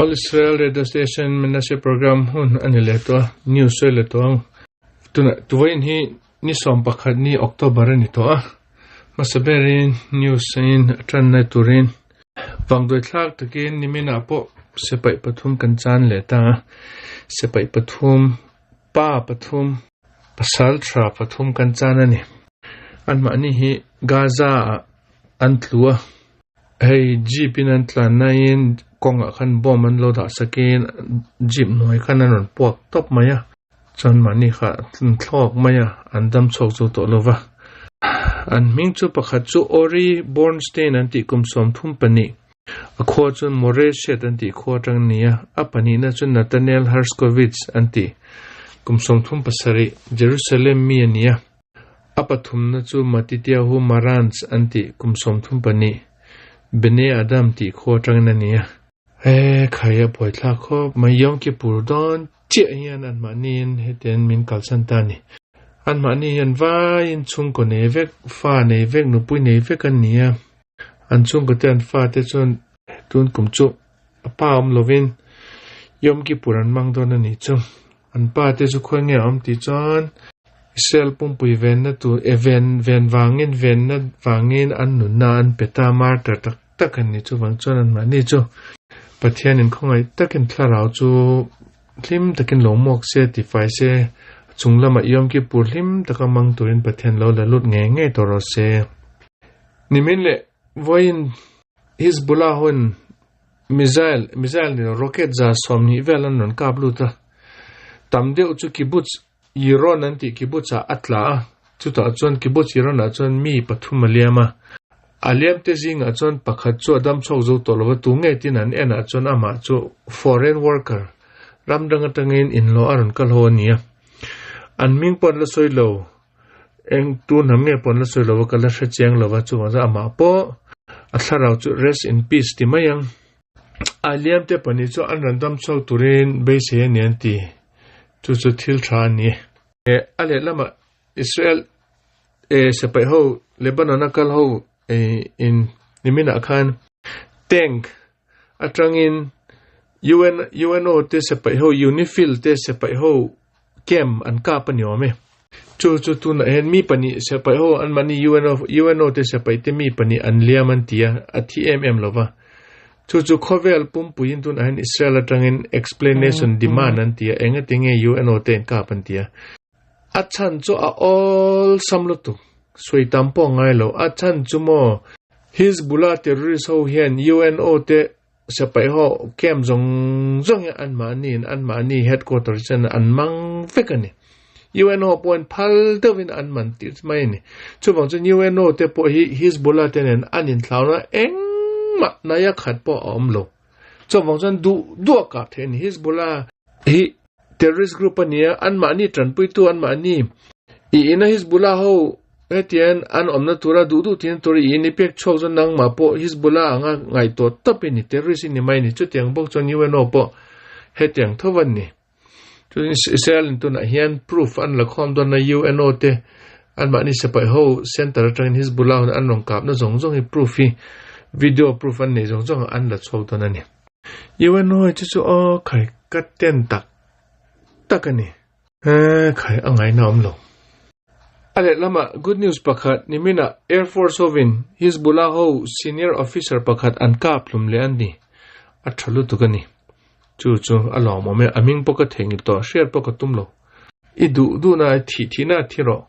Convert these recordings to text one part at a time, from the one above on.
All Israel Radio Station Menashe Program hun a ni leh tawh a, news sawi leh tawh ang. Tunah tuvain hi ni 11 ni October a ni tawh a, hmasa berin news in a tanna turin vangduai thlak takin niminah pawh sipai pathum kan chan leh ta a, sipai pathum pa pathum pasal tha pathum kan chan a ni. Anmahni hi Gaza ah an tlu a. Hei jeep in an tlan naiin kawngah khan bomb an lo dah sakin jeep hnuai khan an rawn puak tawp mai a chuan mahni kha an thlawk mai a an dam chhuak zo tawh lo va an hming chu pakhat chu Ori Bornstein an tih kum 32 a khua chu Moreshet an tih khua atang a ni a a pahnihna chu Nathaniel Hershkovitz an tih kum 37 Jerusalem mi a ni a. A pathumna chu Matitiahu Marantz an tih kum 32, Bnei Adam tih khua atangin a ni a. He khai a buaithlak khawp mai Yom Kippur dawn chiah hian anmahniin hetiang min kalsan ta a ni. Anmahni hian vaiin chhungkaw nei vek, fa nei vek, nupui nei vek an ni a. An chhungkaw te an fate chuan tun kum chu a pa awm lovin Yom Kippur an hmang dawn a ni chu. An pa te chu khawi nge a awm tih chuan Israel pumpui venna tur e ven ven vangin venna vangin an nunna an pe ta martyr tak tak an ni chuvang chuan anmahni chu Pathianin khawngaih takin thlarau chu hlim takin lo muak se tifai se a chung lamah Yom Kippur hlim taka hmang turin Pathian lo la lut ngei ngei tawh rawh se. Nimin leh vawiin Hizbullah hun Missile, missile ni lo rocket 120 vel an rawn kap lut a, tam deuh chu kibbutz Yiron an tih kibbutz ah a tla a, chutah chuan kibbutz Yiron ah chuan mi pathum a liam a, a liam te zingah chuan pakhat chu a dam chhuak zo tawh lo va, tu nge tin an en ah chuan amah chu foreign worker ram dang atangin inhlawh a rawn kal ho a ni a, an hming pawh an la sawi lo. Eng tu hnam nge pawh an la sawi lo va, ka la hre chiang lo va, chuvang chuan amah pawh a thlarau chu rest in peace ti mai ang. A liam te pahnih chu an rawn dam chhuak turin beisei a ni an ti, chu chu thil tha a ni. E a lehlamah Israel e sipai ho Lebanon a kal ho e in niminah khan tank atangin UN UNO te sipai ho UNIFIL te sipai ho camp an kap a ni awm e. Chu chu tunah hian mi pahnih sipai ho anmahni UNO UNO te sipai te mi pahnih an liam an ti a, a thi em em lo va. Chu chu khawvel pumpuiin tunah hian Israel atangin explanation demand an ti a, engati nge UNO te an kap an ti a. A chhan chu a awlsam lutuk, sawi tam pawh a ngai lo. A chhan chu maw Hizbullah terrorist ho hian UNO te Sipai ho camp zawng zawng hi anmahni in anmahni headquarter chen an mang vek a ni. UNO pawhin phal deuhin an man tir mai a ni. Chuvang chuan UNO te pawh hi Hizbullah te nen an inthlauna engmah naia khat pawh a awm lo. Chuvang chuan duh duh a kap thei a ni. Hizbullah hi terrorist group a nia, anmahni tanpuitu anmahni i ina Hizbullah ho hetian an awmna tura duh duh tina tur i in i pek chhuak chuan nangmah pawh Hizbullah anga ngaihtuah tawp i ni, terrorist i ni mai a ni. Chutiang bawk chuan UNO pawh hetiang tho an ni. Chuan Israel in tunah hian proof an la khawm dawn a UNO te anmahni sipai ho center atangin Hizbullah hun an rawn kapna zawng zawng hi proof hi video proof an nei zawng zawng an la chhuak dawn a ni. UNO hi chu chu aw khai ka ten tak tak a ni. He khai a ngaihna awm lo. A lehlamah good news pakhat niminah Air Force hovin Hizbullah ho senior officer pakhat an kap hlum leh a ni. A tha lutuk a ni. Chu chu a lawmawm e, a hming pawh ka theihnghilh tawh, hriat pawh ka tum lo. I duh duhna i thih thihna a thi rawh.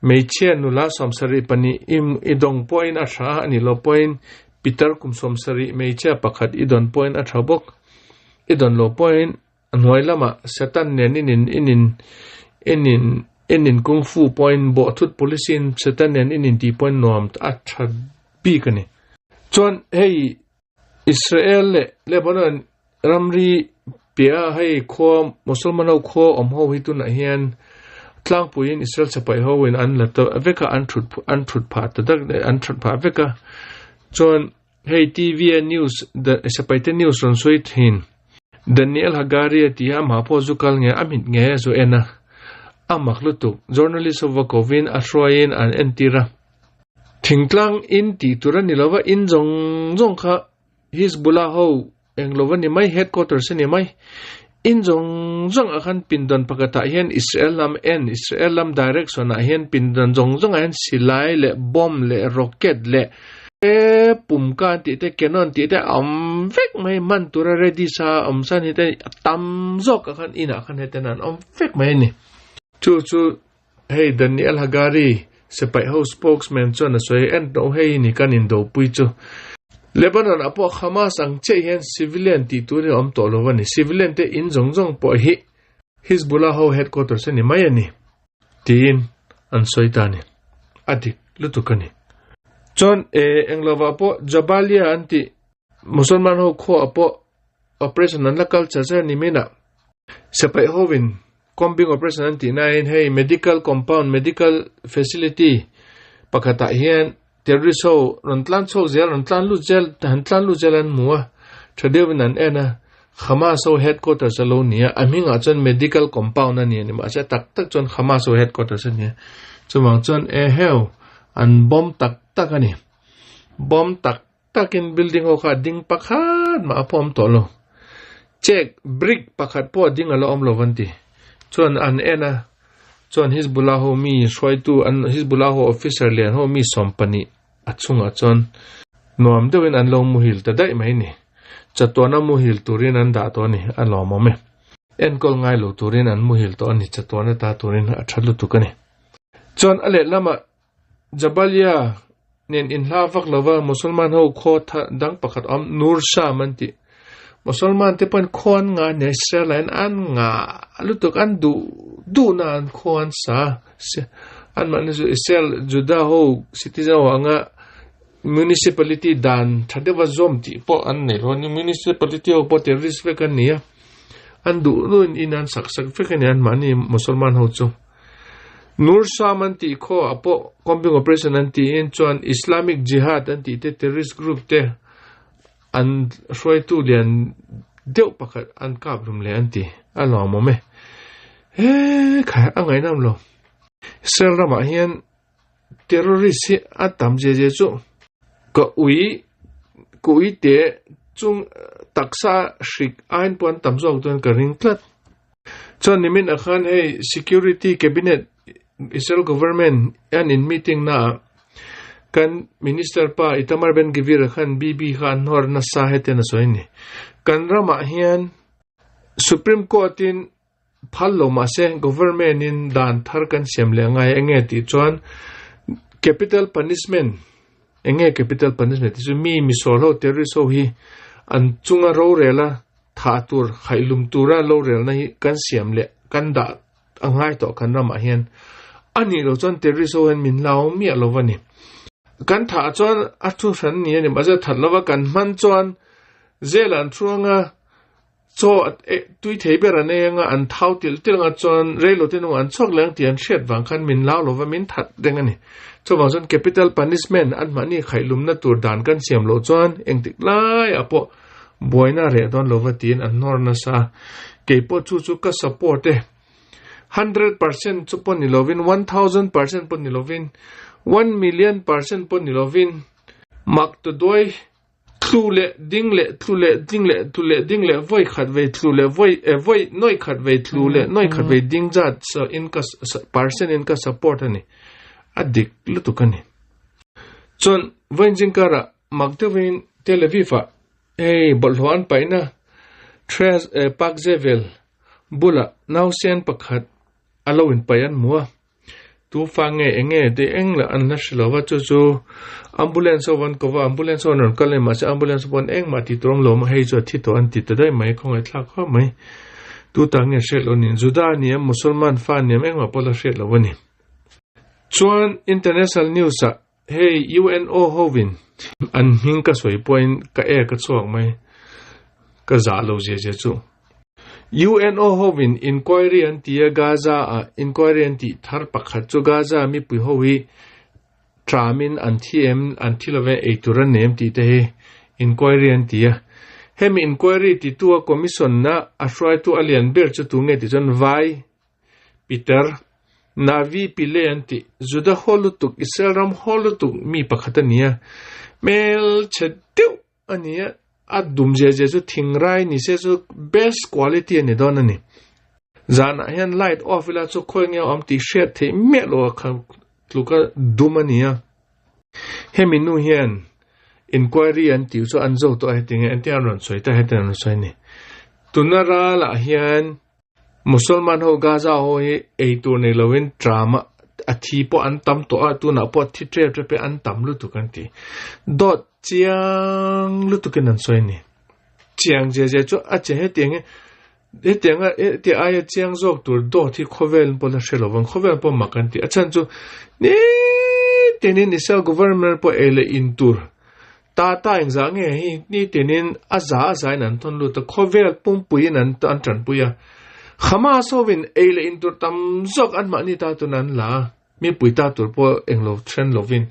Hmeichhia nula 72 i dawng pawhin a tha a ni lo pawhin Pitar kum 70 hmeichhia pakhat i dawn pawhin a tha bawk. I dawn lo pawhin a hnuai lamah Satan nen in in in in in in in in kung fu pawhin bawhthut policy in Satan nen in in tih pawhin nuam a tha bik a ni. Chuan hei Israel leh Lebanon ramri piah hei khua Musalman ho khua awm ho hi tunah hian tlangpuiin Israel sipai ho in an la ta vek a an thut an thut phah ta dak an thut phah vek a chuan hei TV a news sipai te news rawn sawi thin Daniel Hagari a ti a amah pawh zu kal nge a mit nge a zu en a a mak lutuk journalist ho va kovin a hruaiin an entir a. Thingtlang in tih tur a ni lo va, in zawng zawng kha Hizbullah ho Englo a ni mai, headquarters a ni mai. In zawng zawng ah khan pindan pakhat ah hian Israel lam en, Israel lam direction ah hian pindan zawng zawng ah hian silai leh bomb leh rocket leh e pumka an tih te cannon tih te a awm vek mai, man tura ready sa a awm sa ni te a tam zawk ah khan inah khan heten an awm vek mai a ni. Chu chu hei Daniel Hagari sipai ho spokesman chuan a sawi en tawh hei ni kan indopui chu. Lebanon ah pawh Hamas ang chiah hian civilian tih tur hi a awm tawh lo a ni. Civilian te in zawng zawng pawh hi Hizbullah ho headquarters a ni mai a ni tiin an sawi ta a ni. A dik lutuk a ni. Chuan e englovah pawh Jabalia an tih Musalman ho khuaah pawh operation an la kal char char ni minah sipai hovin Combing operation an tih nain hei medical compound, medical facility pakhatah hian terrorist ho rawn tlan chhuak zel, rawn tlan lut zel, han tlan lut zel an hmu a, tha deuhin an en a, Hamas ho headquarters a lo ni a, a hmingah chuan medical compound a ni a ni mahse tak tak chuan Hamas ho headquarters a ni a, chuvang chuan eheu an bomb tak tak a ni, bomb tak takin building ho kha a ding pakhat mah a pawh awm tawh lo. Check brick pakhat pawh a ding a la awm lo an ti. Chuan an en a, chuan Hizbullah ho mi hruaitu an Hizbullah ho officer lian ho mi 20 a chungah chuan nuam deuhin an lo muhil ta daih mai ni. Chatuana muhil turin an dah tawh a ni, a lawmawm e. Enkawl ngai lo turin an muhil tawh a ni, chatuana ta turin a tha lutuk a ni. Chuan a lehlamah Jabalia nen inhla vak lova Musalman ho khaw tha dang pakhat awm Nur Sham an tih. Musalman te pawn khaw an ngah nia Israel ah hian an ngah lutuk an duh duh na an khaw an sa an mahni chu Israel Juda ho citizen ho anga municipality dan tha deuha zawm tih pawh an nei lo a ni municipality ho pawh terrorist vek an ni a an duh duh in in an sak sak vek a ni an mahni Musalman ho chu. Nur Sham an tih khaw ah pawh combing operation an tiin chuan Islamic Jihad an tih te terrorist group te an hruaitu lian deuh pakhat an kap hlum leh an ti a lawmawm e. He khai a ngaihnawm lo. Israel ramah hian terrorist hi a tam zia zia chu ka ui ka ui te chung taksa hrik ain pawh an tam zawk dawn ka ring tlat. Chuan nimin ah khan hei security cabinet Israel government an in meeting na ah kan minister pa Itamar Ben Gvir a khan Bibi kha an hnawr nasa hetian a sawi a ni. Kan ramah hian Supreme Court in phal lo mahse government in dan thar kan siam leh angai enge tih chuan capital punishment enge capital punishment tih chu mi misual ho terrorist ho hi an chunga rorel a thah tur haihlum tura rorelna hi kan siam leh kan dah a ngai tawh kan ramah hian a nih loh chuan terrorist ho hian min lau miah lo a ni kan thah chuan a thu hran ni a ni mahse that lova kan hman chuan zel an thu anga Chaw tui thei ber an ei anga an thau tilh tilh anga chuan reilo te nung an chhuak leh ang tih an hriat vang khan min lau lova min that reng a ni. Chuvang chuan capital punishment an mahni khaihlumna tur dan kan siam loh chuan engtik laiah pawh buaina reh dawn lova tiin an hnawr nasa a. Kei pawh chu chu ka support e. 100% chu pawh ni lovin, 1000% pawh ni lovin, 1,000,000% pawh ni lovin mak ta duai Tlu leh ding leh tlu leh ding leh tlu leh ding leh vawi khat vei tlu leh vawi eh vawi nawi khat vei tlu leh nawi khat vei ding zat sa in ka percent in ka support a ni. A dik lutuk a ni. Chuan vawiin zingkarah mak deuhin Tel Aviv ah hei bawlhhlawh an paihna Tres eh Park Zevel bulah nausen pakhat a lo inpaih an hmu a. Tu fa nge eng nge tih eng lah an la hre lo va chu chu ambulance ho an ko va ambulance ho an rawn kal a ni mahse ambulance ho pawn engmah tih tur awm lo a hei chu a thi tawh an ti ta daih mai khawngaih thlak khawp mai tu ta nge hriat loh a ni Juda a ni a Musalman fa a ni em engmah pawh la hriat loh a ni chuan international news ah hei UNO hovin an hming ka sawi pawhin ka ek a chhuak mai ka zah lo zia zia chu. UNO hovin inquiry an ti a, Gaza ah inquiry an tih thar pakhat chu Gaza mipui ho hi tramin an thi em, an thi love eitur an nei em tih te hi inquiry an ti a. Hemi inquiry titu a commission na a hruaitu a lian ber chu tunge tih chuan Vai Peter, Navi Pillay an tih, Juda haw lutuk, Israel ram haw lutuk mi pakhat a ni a, hmelchhe deuh a ni a. a dum zia zia chu thingrai ni se chu best quality a ni dawn a ni. Zanah hian light off ila chu khawi nge a awm tih hriat theih miah lo a kha tluka dum a ni a. Hemi nu hian inquiry an tih chu an zo tawh a heti nge engtin an rawn sawi ta heti an rawn sawi a ni. Tuna ralah hian Musalman ho Gaza ho hi ei tur nei lovin tram a a thi pawh an tam tawh a tunah pawh thi tep tep hi an tam lutuk an ti. Dawt chiang lutukin an sawi a ni. Chiang zia zia chu a che hetiang hi hetiang a heti aia chiang zawk tur dawt hi khawvel pawh la hre lovang khawvel pawh mak an ti. A chhan chu nitin Israel government pawh ei leh in tur Ta ta engzah nge hi nitinin a za a zain an thawn lut a, khawvel pumpuiin an an tanpui a. Hamas hovin ei leh in tur tam zawk an mahni ta tun an la a, mipui ta tur pawh englo then lovin.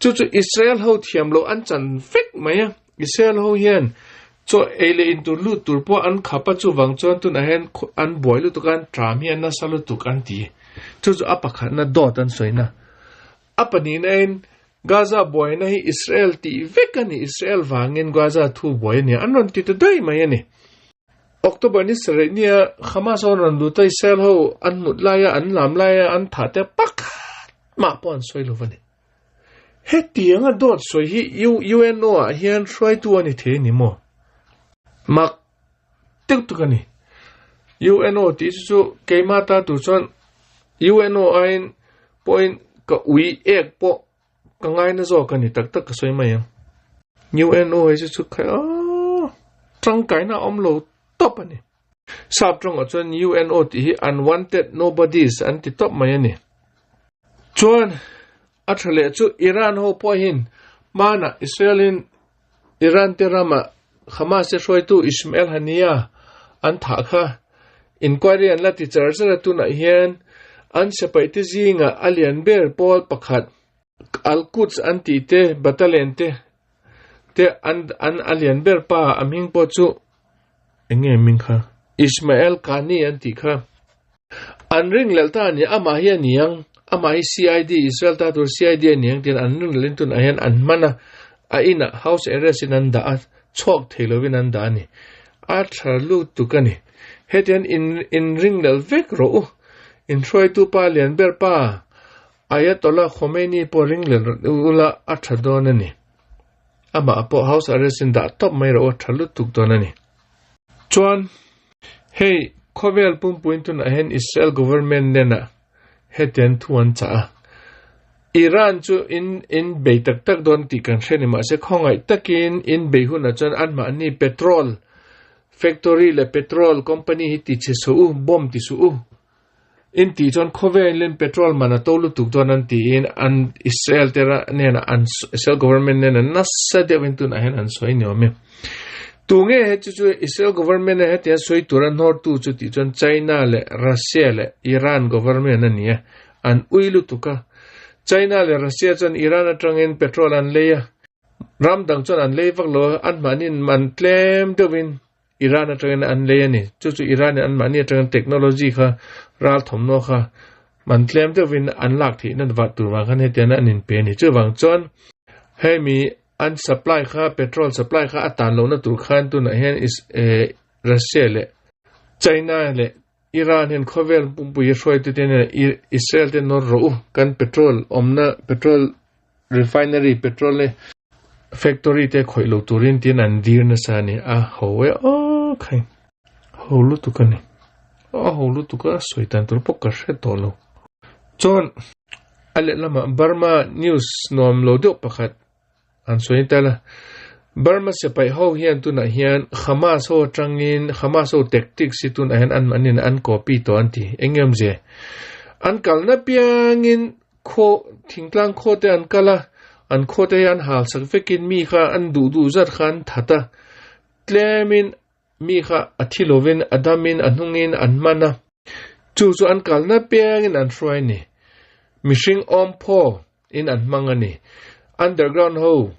Chu chu Israel ho thiam loh an chan vek mai a, Israel ho hian chaw ei leh in tur lut tur pawh an khap a, chuvang chuan tunah hian an buai lutuk a, an tram hi a nasa lutuk an ti. Chu chu a pakhatna dawt an sawina. A pahnihnain, Gaza buaina hi Israel tih vek a ni, Israel vangin Gaza thu buai a ni, an rawn ti ta daih mai a ni. October ni sarih nia Hamas ho an rawn lut a, Israel ho an mut laia, an lam laia an thah te pakhat mah pawh an sawi lo va ni. Hetianga dawt sawi hi UNO ah hian hruaitu a ni thei a ni maw? Mak deuh tak a ni. UNO tih chu chu keimah ta tur chuan UNO aiin pawhin ka ui ek pawh ka ngaina zawk a ni tak tak ka sawi mai ang. UNO hi chu chu khai aaa tangkaina a awm lo tawp a ni. Sap tawngah chuan UNO tih hi Unwanted Nobodies an ti tawp mai a ni. Chuan a tha leh chu Iran ho pawhin hmanah Israel-in Iran te rama Hamas te hruaitu Ismail Haniyeh an thah kha inquiry an la ti char char a, tunah hian an sipai te zingah a lian ber pawl pakhat Al-Quds an tih te battalion te te an an a lian ber pa a hming pawh chu eng nge hming kha Ismail Qani an tih kha an ringlelh ta a ni amah hi a ni ang amah hi CID Israel ta tur CID a ni ang tiin an ringlelhin tunah hian an hman a a inah house arrest in an dah a chhuak thei lovin an dah a ni a tha lutuk a ni hetiang in in ringlelh vek rawh u inhruaitu pa lian ber pa Ayatollah Khomeini pawh ringlelh ula a tha dawn a ni. Amah pawh house arrest in dah tawp mai rawh u, tha lutuk dawn a ni. Chuan hei khawvel pumpuiin tunah hian Israel government nenah hetiang thu an chah a, Iran chu in in bei tak tak dawn tih kan hre ni mahse khawngaih takin in bei hunah chuan anmahni petrol factory leh petrol company hi ti chhe suh u, bomb ti suh u. In tih chuan khawvelin petrol man a to lutuk dawn an tiin an Israel te nena an Israel government nena nasa deuhin tunah hian an sawi ni awm e. Tunge he chu chu Israel government a hetia sawi tur a hnawrtu chu tih chuan China leh Russia leh Iran government a ni a, an ui lutuk a. China leh Russia chuan Iran atangin petrol an lei a, ram dang chuan an lei vak lo a, anmahniin man tlem deuhin Iran atangin an lei a ni. Chu chu Iran in anmahni atangin technology kha ral thawmhnaw kha man tlem deuhin an lak theihna vah tur vang khan hetiang an inpe a ni. Chuvang chuan hemi an supply kha petrol supply kha a tan lohna tur khan tunah hian Russia leh China leh Iran hian khawvel pumpui hruaitute hian Israel te nawr rawh u kan petrol awmna petrol refinery petrol leh factory te khawih lo turin tiin an dir nasa a ni a ho e aw khai ho lutuk a ni a ho lutuk a sawi tan tur pawh ka hre tawh lo chuan a lehlamah Burma news nuam lo deuh pakhat An sawi tel a, Burma sipai ho hian tunah hian Hamas ho atangin Hamas ho tactics hi tunah hian an mahniin an copy tawh an ti. Eng nge awmzia? An kalna piangin khaw thingtlang khaw te an kal a, an khaw te hi an hal sak vekin mi kha an duh duh zat kha an that a, tlemin mi kha a thi lovin a damin a hnungin an hman a, chu chu an kalna piangin an hruai a ni. Mihring awm phaw in an hmang a ni. Underground ho,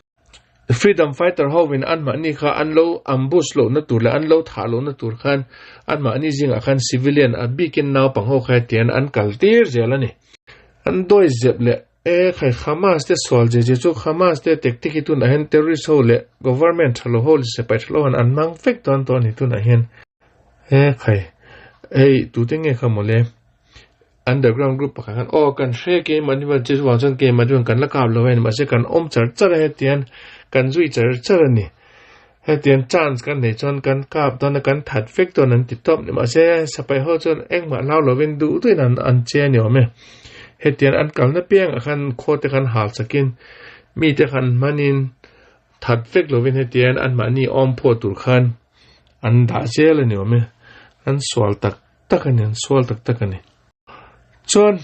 freedom fighter ho in anmahni kha an lo ambush lohna tur leh an lo thah lohna tur khan anmahni zingah khan civilian a bikin naupang ho kha hetiang an kal tir zel a ni. An dawi zep leh. E khai Hamas te sual je je chu Hamas te tactic hi tunah hian terrorist ho leh government tha lo ho leh sipai tha lo han an hmang vek dawn tawh a ni tunah hian. E khai hei tute nge kha mawle underground group pakhat khan aw kan hre keimah ni chuan chuvang chuan keimah chuan kan la kap lo a ni mahse kan awm char char a hetiang kan zui char char a ni. Hetiang chance kan neih chuan kan kap dawn a kan that vek dawn an ti tawp ni mahse sipai ho chuan engmah hlau lovin duh duhin an an che a ni awm e. Hetiang an kalna piangah khan khaw te khan hal chakin mite khan hmanin that vek lovin hetiang anmahni awm phuah tur khan an dah zel a ni awm e. An sual tak tak a ni an sual tak tak a ni. Chuan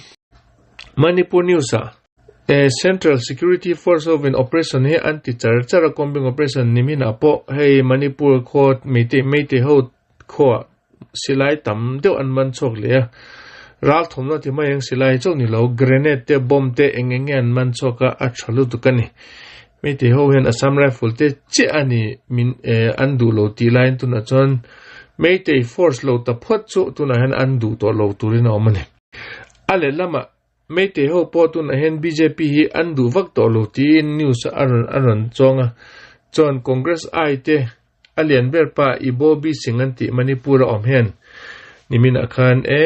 Manipur news ah E Central Security Force hovin operation hi an ti char char a, combing operation nimin ah pawh hei Manipur khaw Meitei Meitei ho khaw silai tam deuh an man chhuak leh a, ral thawmna ti mai ang silai chauh ni lo grenade te bomb te eng eng nge an man chhuak a, a tha lutuk a ni. Meitei ho hian Assam Rifle te chiah a ni min an duh lo tih laiin tunah chuan Meitei force lo ta phawt chu tunah hian an duh tawh lo turin a awm a ni. A lehlamah Meitei ho pawh tunah hian bjp hi an duh vak tawh lo tiin news a rawn a rawn chawng a, chuan Congress ai te a lian ber pa Ibobi Singh an tih Manipur a awm hian niminah khan e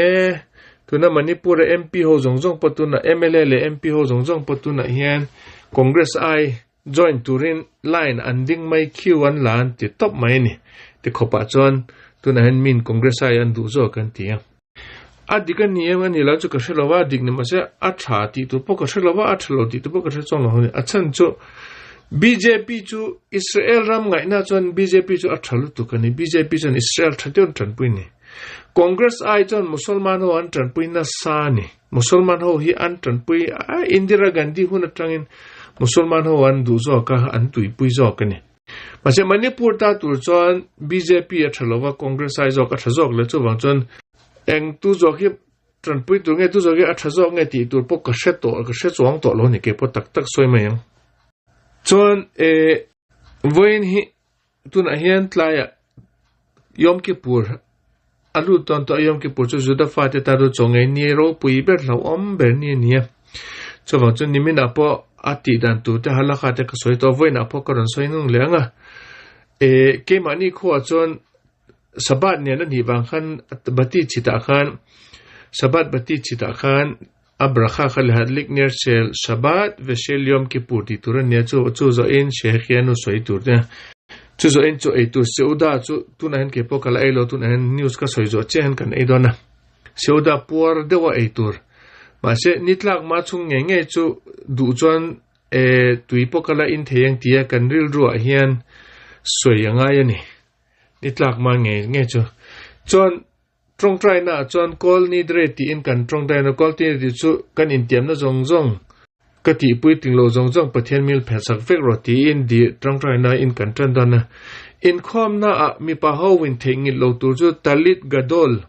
tuna Manipur a MP ho zawng zawng pawh tunah mla leh MP ho zawng zawng pawh tunah hian Congress ai join turin line an ding mai queue an la an ti tawp mai a ni ti khawpah chuan tunah hian min Congress ai an duh zawk an ti a. A dik a ni em a ni lo chu ka hre lo va, a dik ni mahse a tha tih tur pawh ka hre lo va, a tha lo tih tur pawh ka hre chuang lo a ni. A chhan chu bjp chu Israel ram ngaihna chuan bjp chu a tha lutuk a ni, bjp chuan Israel tha deuh an tanpui a ni. Congress ai chuan Musalman ho an tanpui nasa a ni. Musalman ho hi an tanpui a, Indira Gandhi hun atangin Musalman ho an duh zawk a, an tuipui zawk a ni. Mahse Manipur ta tur chuan bjp a tha lova, Congress ai zawk a tha zawk le chuvang chuan eng tu zawk hi tanpui tur nge tu zawk hi a tha zawk nge tih tur pawh ka hre tawh ka hre chuang tawh lo a ni kei pawh tak tak sawi mai ang. Chuan e vawiin hi tunah hian tlaiah Yom Kippur a lut dawn tawh a, Yom Kippur chu Juda fate tan chu chaw ngei ni ropui ber hlauhawm ber ni a ni a. Chuvang chu niminah pawh a tih dan tur te halakha te ka sawi tawh a, vawiinah pawh ka rawn sawi nung leh ang a. E keimahni khuaah chuan Sabbath nen a nih vang khan bati chhitah khan Sabbath bati chhitah khan a brakha kha lehadlik ner shel Shabbat ve shel Yom Kippur tih tur a nia chu chu zawhin Shehekianu sawi tur te chu zawhin chu ei tur Seuda chu tunah hian kei pawh ka la ei lo tunah hian news ka sawi zawh chiah hian kan ei dawn a Seuda puar deuh a ei tur mahse ni tlak ma chhung ngei ngei chu duh chuan e tui pawh ka la in thei ang tia kan rilruah hian sawi a ngai a ni ni tlak ma ngei ngei chu chuan Tawngtaina ah chuan Kol Nidre tiin kan tawngtaina Kol Nidre tih chu kan intiamna zawng zawng ka tihpui ting lo zawng zawng Pathian mil phelhsak vek rawh tiin di tawngtaina in kan tan dawn a. Inkhawmna ah mipa ho in theihnghilh lo tur chu Talit Gadol,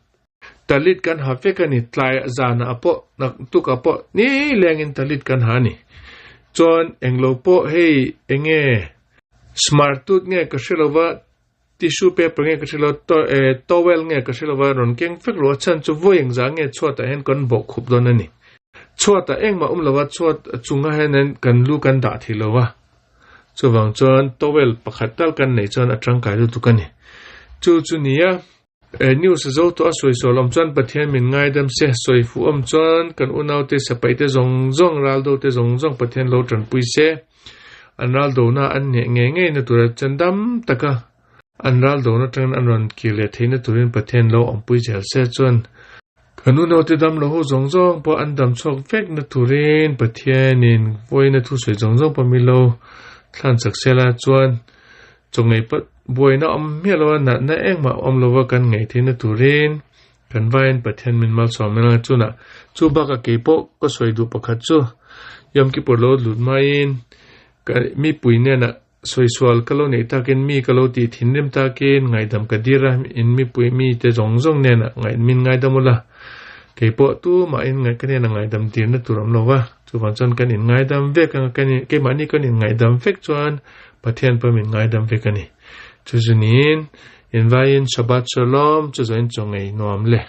Talit kan ha vek a ni, tlai zanah pawh naktukah pawh ni lengin Talit kan ha a ni. Chuan englo pawh hei enge smart tut nge ka hre lova Tissue paper nge ka hre lo, towel nge ka hre lo va, rawn keng vek lo a chhan chu vawi engzah nge chhuatah hian kan bawh khup dawn a ni. Chhuatah engmah awm lo va, chhuat chungah hian kan lu kan dah thei lo va, chuvang chuan towel pakhat tal kan neih chuan a tangkai lutuk a ni. Chu chu nia, news a zo tawh a sawi sawi awm chuan Pathian min ngaidam se, sawi fuh awm chuan kan unaute sapaite zawng zawng, raldo te zawng zawng Pathian lo tanpui se. An ral dona an hneh ngei ngei na tura chan dam taka an ral dona atangin an rawn kir leh theihna turin Pathian lo awmpui zel se chuan kan unaute dam lo ho zawng zawng pawh an dam chhuak vek na turin Pathianin vawiina thusawi zawng zawng pawh mi lo thlan chak se la chuan chaw ngei buaina awm hmiah lo a natna engmah awm lova kan ngaih theihna turin Kan vaiin Pathian min malsawm eng a chunah chu bakah kei pawh ka sawi duh pakhat chu Yom Kippur lo lut maiin ka mipui hnenah sawi sual ka lo neih takin mi ka lo tih thinrim takin ngaihdam ka dir a in mipui mite zawng zawng hnenah ngaih min ngaidam ula kei pawh tumahin ngaih ka hnenah ngaihdam dirna tur awm lo va chuvang chuan kan in ngaidam vek anga kan in keimahni kan in ngaihdam vek chuan Pathian pawh min ngaidam vek a ni chu chu niin Invaiin Shabbat Shalom chu zawin chaw ngei nuam le.